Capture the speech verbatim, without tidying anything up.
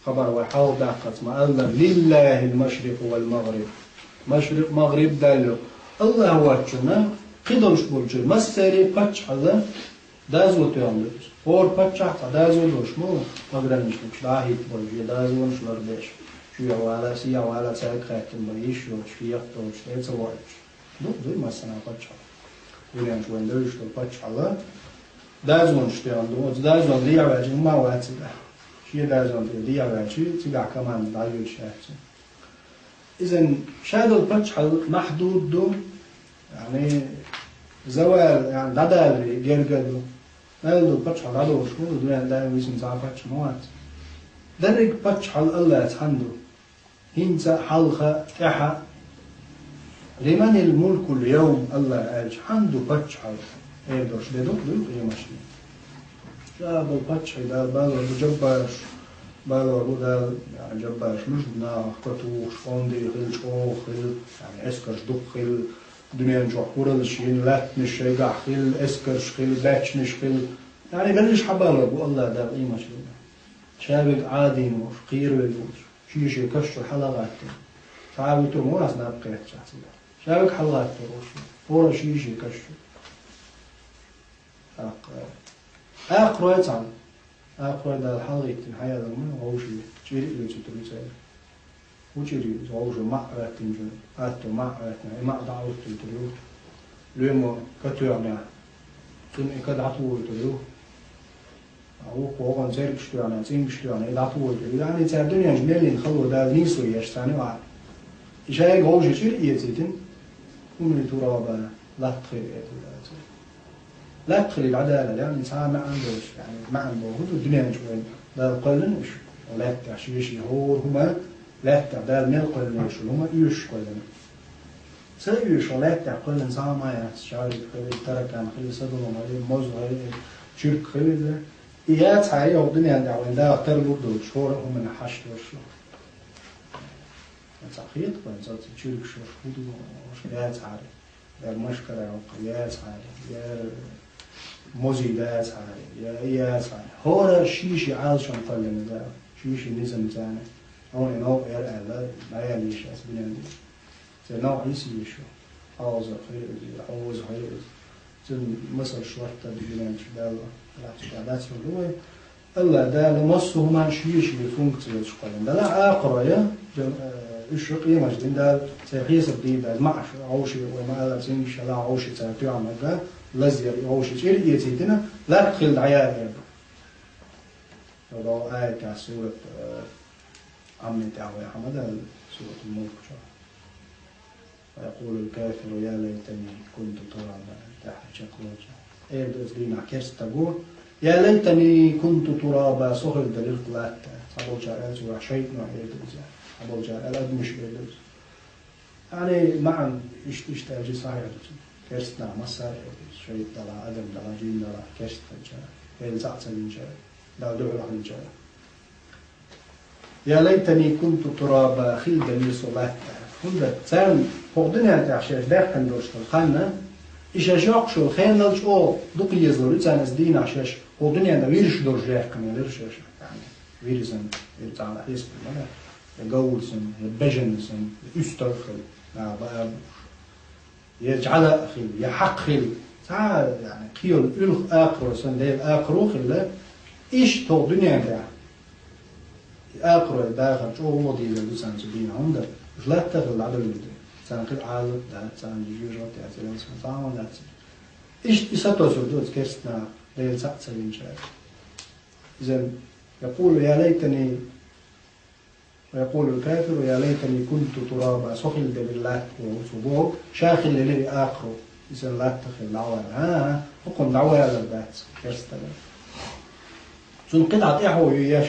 Хабар вай хьалха даккхарца ма аьлла: «Лиллахил машрикъу вал магъриб». Машрикъ, магъриб Далла ю. АллахӀ воацачунна кхидолуш болчу массеран паччахьалла дозал тоьхна ду иза. ХӀора паччахьан цхьа дозал долуш ма ву, пограничникаш дӀа а хӀиттабелча, я дозалш лардеш, чоьхьа вала, сехьа вала цаьрга хаьттина бан йиш йолчу, кехат долчу тӀе а ца воуьйтуш. Дукха дуй массанхьа паччахьалла. Дуьнен чу вайн девзаш долу паччахьалла дозалш тоьхна ду. Оцу дозална дехьаваьлча хӀума а вац иза. Шен дозална тӀе дехьаваьлча, цигахь команда дӀайоьдуш яц иза. Иза ша долу паччахьалла махдуд ду, яъни, завал, яъни, дӀадаларе герга ду. Мел долу паччахьалла дӀадолуш ма ду, дуьнен даим висина цхьа а паччахь ма вац. Дерриг паччахьалла АллахӀаца хьанна ду. ХӀинца а, хьалха а, тӀаьхьа а. «Лиманил мулкул явм», АллахӀа аьлча, хьанна ду паччахьалла? Эр долуш де ду-кх дуьйна къематдийнахь. Ша болу паччахьий Дала балор бу, жаббараш балор бу Дала, яъни, жаббараш муьлш ду нахах, катухуш, къонда хила, чӀогӀа хила, яъни, эскарш дукха хила, дуьнен чохь кураллаш йина, лаьттанаш шайгахь хила, эскарш хила, баьччанаш хила. Яъни, берриш хьабалор бу АллахӀа Дала къематдийнахь. Ша верг Ӏадийна волуш, кхера верг волуш, шен-шен каш чуьра хьала а гӀаттийна. Цхьа а вуьтур ма вац наб кхеттачохь цигахь. Ша верг хьалагӀаттор волуш ву. ХӀора шен-шен каш чуьра. ТӀаккха акхарой цхьаьна. Акхарой Дала хьалагӀиттина хьаяьлла ма, вовшийн чӀир а оьцуьйтур ю церан. ХӀун чӀир ю иза? Вовшийн маӀа гӀаьттинчун, атто маӀа гӀаьттина, и маӀа дӀа а хӀуттуьйтур ю. Лоьмо ка тоьхнехь, цунна и ка дӀатухуьйтур ю. А вукхо вахана цергаш тоьхнехь, цӀингаш тоьхнехь, и дӀатухуьйтур ю. Яъни, цара дуьнен чу мел йина хало Дала нийсо еш царна ю Ӏа. И шайга вовшийн чӀир а эцийтина, куну тураба, латта хила, эр ду Дала церан. Лаьтта хилийла дӀадалар, яъни, цхьа а маьӀна долуш, яъни, маьӀна бохург ду, дуьнен чу вайн Дала кхоьллина уьш, лаьттахь шен-шен хӀора хӀума, лаьттахь Дала мел кхоьллина уьш, хӀума оьшуш кхоьллина. Ца оьшуш лаьттахь кхоьллина цхьа а хӀума яц, шарик хилийла, таракан хилийла, садолам хилийла, моза хилийла, чуьрк хилийла. И яцахьара, йогӀу дуьнен тӀехь вайн даха тарлур долчу хӀора а хӀуманах хьашт долуш ю. Цхьа хета вайн цо цу чуьркашаш хӀун ду, яцахьара. Я машкара хӀокху яцахьара, я мозий дацахьара, я и яцахьара. ХӀора шен-шен Ӏалашонна кхоьллина Дала, шен-шен низам царна. Хьуна и новкъа яра аьлла, дӀаяла йиш яц дуьнен тӀе. Церан новкъа йиса йиш ю. Хьоза хир иза, хьоза хир иза. Цуьнан масалш латта дуьнен чу Дала, лаьтташ тӀехь дац хӀума ду вай. АллахӀ Дала массо а хӀуманна шен-шен функци йолуш кхоьллина. Делахь акхарой, жа-, э, уьш ю къематдийнахь Дала церан хьесап дийр дац, маӀаш вовшийн, вай ма-аллара, цӀингаш хилахь вовшийн цара тоьхна мега, лазъяр вовшийн чӀир а эцийтина, латта хила дӀаяла эр ду. Йо, аят яц сурат, э, Ӏамма тӀехь вай хьан ма даьлла, Суратул Мулк чохь. «Ва якъулул кафиру я лайтани кунту тураба», тӀаьхьа чекхлоча. Эр ду иза дийнахь керста стага: «Я лайтани кунту тураба», со хир делира-кх латта. Цхьаболчара аьлла цо, шайтӀано эр ду иза. Цхьаболчара аьлла адамаша эр ду иза. Яъни, маьӀна иштта, иштта аьлча сахьихь ду цуьнан. Керста нах массара а эр ду иза. ШайтӀа делахь, адам делахь, жин делахь, керста хилча, Дела цхьаъ ца винча, Далла дуьхьал хилча. «Я лайтани кунту тураба», хила делира со латта. ХӀунда царна хӀокху дуьнен тӀехь шаьш даьккхина долуш долу хан, и шаьш йоккхуш йолу хенал чӀогӀа дукха езалур ю царна, иза дийнахь шаьш хӀокху дуьненна вирзаш долуш даьккхина елира шаьш. Вирзина, ира цхьана хьесапе ма дац, я говр санна, я бежана санна, я уьстагӀ хилла, наха баа а бууш. Я жӀаьла а хилла, я хьакха хилла, цхьа а, яъни, кхин йолу уьлху акхаро санна, Делан акхаро а хилла, иштта хӀокху дуьнен тӀехь и акхарой дахар чӀогӀа вон дийзар ду царна цу дийнахь, хӀунда уьш латта а хилла дӀадевлла ду. Царна кхин Ӏалат а дац, царна жоьжахат а яц, царна цхьа а дац. Иштта и сатосур ду оцу керста наха, Дела цхьаъ ца винчара. Иза: «Якъулу я лайтани», «Ва якъулул кафиру я лайтани кунту тураба», со хила делира латта боху цо боху, ша хила елира и акхаро, иза латта хила дӀавала. ХӀан-хӀа, хӀокхунна дӀавалар дац, керста стага. Цунна кхидӀа тӀаьхьо ю еш